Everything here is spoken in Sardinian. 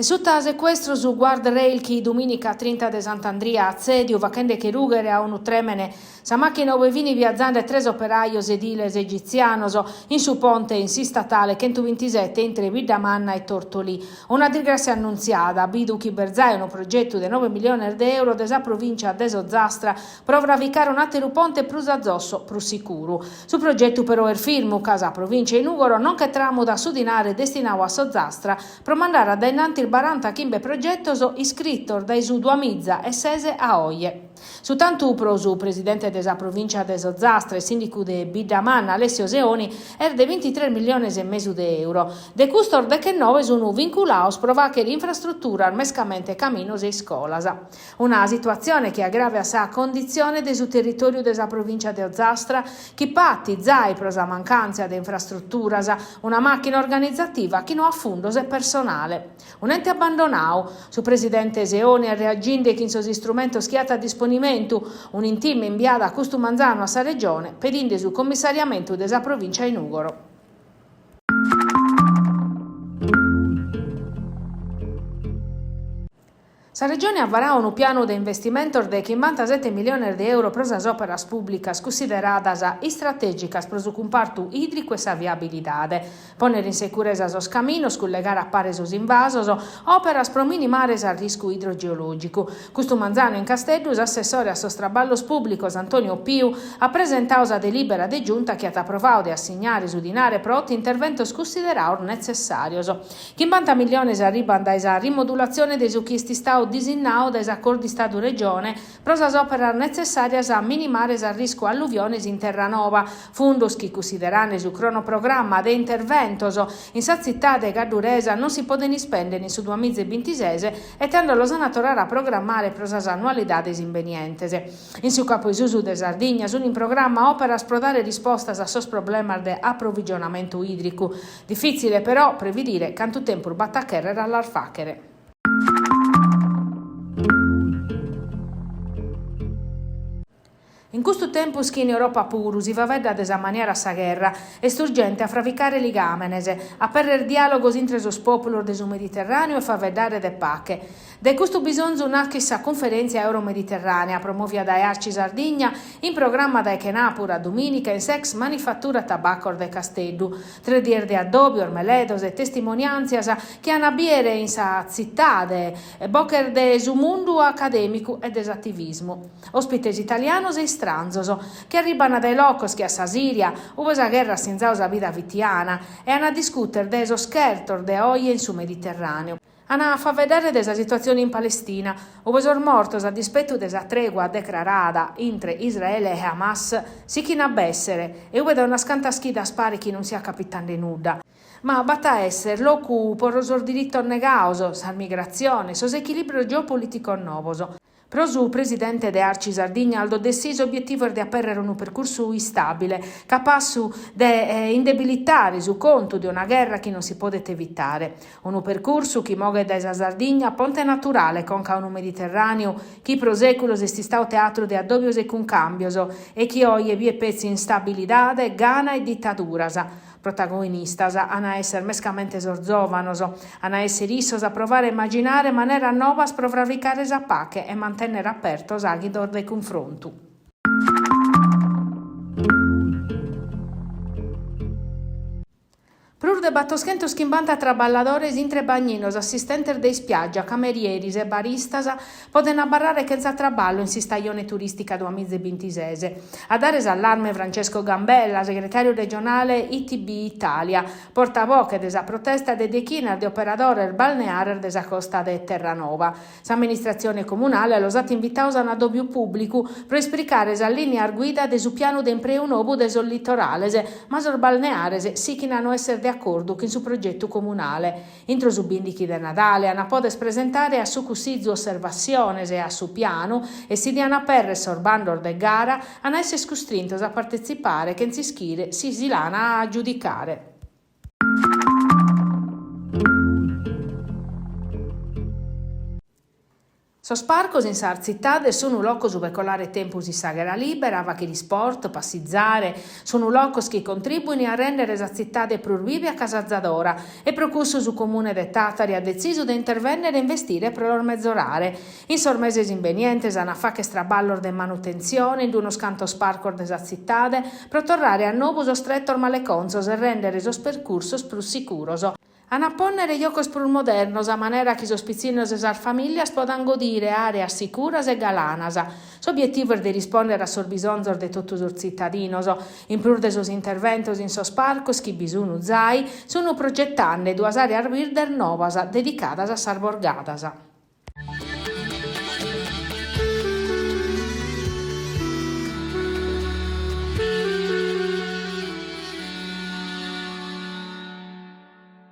E suta secuestru su guardrail chi dumìnica trinta de Sant'Andria at tzèdiu faghende che rùghere a unu trèmene sa màchina ue fin viazende tres operajos ediles egitzianos in su ponte in s'istatale chentubintisete intre Biddamanna e Tortolì. Una disgràssia annuntziada, bidu chi b'est zai unu progetu de noe miliones de euro de sa provìncia de s'Ozastra pro fravicare un'àteru ponte prus a zosso, prus sicuru. Su progetu però est firmu ca sa Provìncia 'e Nùgoro non che tràmudat su dinare destinadu a s'Ozastra pro mandare a dae innantis barantachimbe progetos iscritos dae su duamiza e ses a oje. Su tantu pro su presidente de sa Provìncia de s'Ozastra e sìndicu de Biddamanna, Alessio Seoni, est de bintitres milliones e mesu de euro. De custos dechenoe sunt vinculados pro fàghere infrastruturas, mescamente caminos e iscolas. Una situatzione chi agraviat sa conditzione de su territòriu de sa provìncia de Ozastra, chi patit zai pro sa mancàntzia de infrastruturas, una màchina organizativa chi no at fundos e personale. Un'ente abbandonadu. Su presidente Seoni est reaginde chin sos istrumentos chi at a disponimentu, un'intima imbiada custu manzanu a sa Regione pedinde su commissariamentu de sa provìncia 'e Nùgoro. Sa Regione at varadu unu pianu de investimentos de chimbantasete miliones de euro pro sas òperas pùblicas cussideradas istratègicas pro su cumpartu ìdricu e sa viabilidade, pònnere in securesa sos caminos, cullegare a pare sos invasos, òperas pro minimare s'arriscu idrogeològicu. Custu manzanu in Casteddu s'assessore a sos traballos pùblicos Antonio Piu at presentadu sa delìbera de Giunta chi at aprovadu de assignare su dinare pro oto interventos cussiderados netzessàrios. Chimbanta milliones arribant dae sa rimodulatzione de su chi est istadu disinnadu dae s'acordu Istadu-Regione pro sas òperas netzessàrias a minimare s'arriscu alluviones in Terranova, fundos chi, cussiderande su cronoprogramma de interventos in sa tzitade gadduresa, non si podent ispèndere in su duamiza e bintises e tando los an a torrare a programmare pro sas annualidades imbenientes. In su Capu 'e Susu de Sardigna sunt in programma òperas pro dare rispostas a sos problemas de aprovigionamentu ìdricu. Difìtzile però previdire cantu tempus b'at a chèrrere a las fàghere. In custu tempus chi in Europa puru si faeddat de s'ammaniare a sa gherra, est urgente a fravicare ligàmenes, aperrer diàlogos intre sos pòpulos de su Mediterràneu e faeddare de pache. Dae custu bisonzu naschit sa Cunferèntzia Euromediterrànea, promòvia dae Arci Sardigna, in programma dae chenàpura a dumìnica in s'ex Manifattura Tabacos de Casteddu. Tres dies de addòbios, meledos e testimoniàntzias chi an a bìere in sa tzitade boches de su mundu acadèmicu e de s'ativismu. Òspites italianos e istranzos, chi arribant dae locos che a sa Sìria, ue sa gherra at sinzadu sa vida fitiana, e an a discùtere de sos chertos de oje in su Mediterràneu. An a faeddare de sa situatzione in Palestina, ue sos mortos a dispetu de sa tregua decrarada intre Israele e Hamas sichin a b'èssere e ue dae unas cantas chidas paret chi non siat capitende nudda. Ma b'at a èssere locu pro sos diritos negados, sas migratziones, sos echilìbrios geopolìticos novos. Pro su presidente de Arci Sardigna Aldo Dessì s'obietivu est de apèrrere unu percursu istàbile, capassu de indebilitare su contu de una gherra chi non si podet evitare. Unu percursu chi moghet dae sa Sardigna ponte naturale conca a unu Mediterràneu chi pro sèculos est istadu teatru de addòbios e cuncàmbios e chi oje biet petzi instabilidade, gana e ditaduras. Protagonistas an a èssere mescamente sos zòvanos, an a èssere issos a provare a immaginare maneras novas pro fravicare sa pache e mantènnere apertos àghidos de cunfrontu. Prus de battoschentoschimbanta traballadores intre bagninos, assistentes de ispiàgia, camerieris e baristas Podent abarrare chentza traballu in s'istajone turìstica duamizebintises. A dare s'allarme Francesco Gambella, segretàriu regionale ITB Italia, portavoche de sa protesta de dechinas de operadores balneares de sa costa de Terranova. S'amministratzione comunale los at invitados a un'addòbiu pùblicu pro ispricare sas lìnias guida de su pianu de impreu nou de sos litorales, ma sos balneares sichin a no èssere de acordu chin su progetu comunale. Intro su bìndichi de Nadale an a poder presentare a su Cussizu osservassiones a su pianu e si dian aperrer sos bandos de gara an a esser custrintos a partetzipare chentza ischire si si l'an a agiudicare. Sos parcos in sas tzitades sunu locos ube colare tempus in s'àghera lìbera, fàghere isport, passizare. Sunu locos chi contribuin a rèndere sa tzitade prus biva e acasazadora e pro cussu su Comune de Tàtari at detzisu de intervènnere e investire pro los mezorare. In sos meses imbenientes an a fàghere traballos de manutentzione in unos cantos parcos de sa tzitade pro torrare a nou sos tretos malecontzos e rèndere sos percursos prus sicuros. An a pònnere jocos prus modernos a manera chi sos pitzinnos e sas famìllias podan godire àreas sicuras e galanas. S'obietivu est de rispòndere a sos bisonzos de totu sos tzitadinos. In prus de sos interventos in sos parcos chi bi sun zai, sun progetande duas àreas birdes nobas dedicadas a sas borgadas.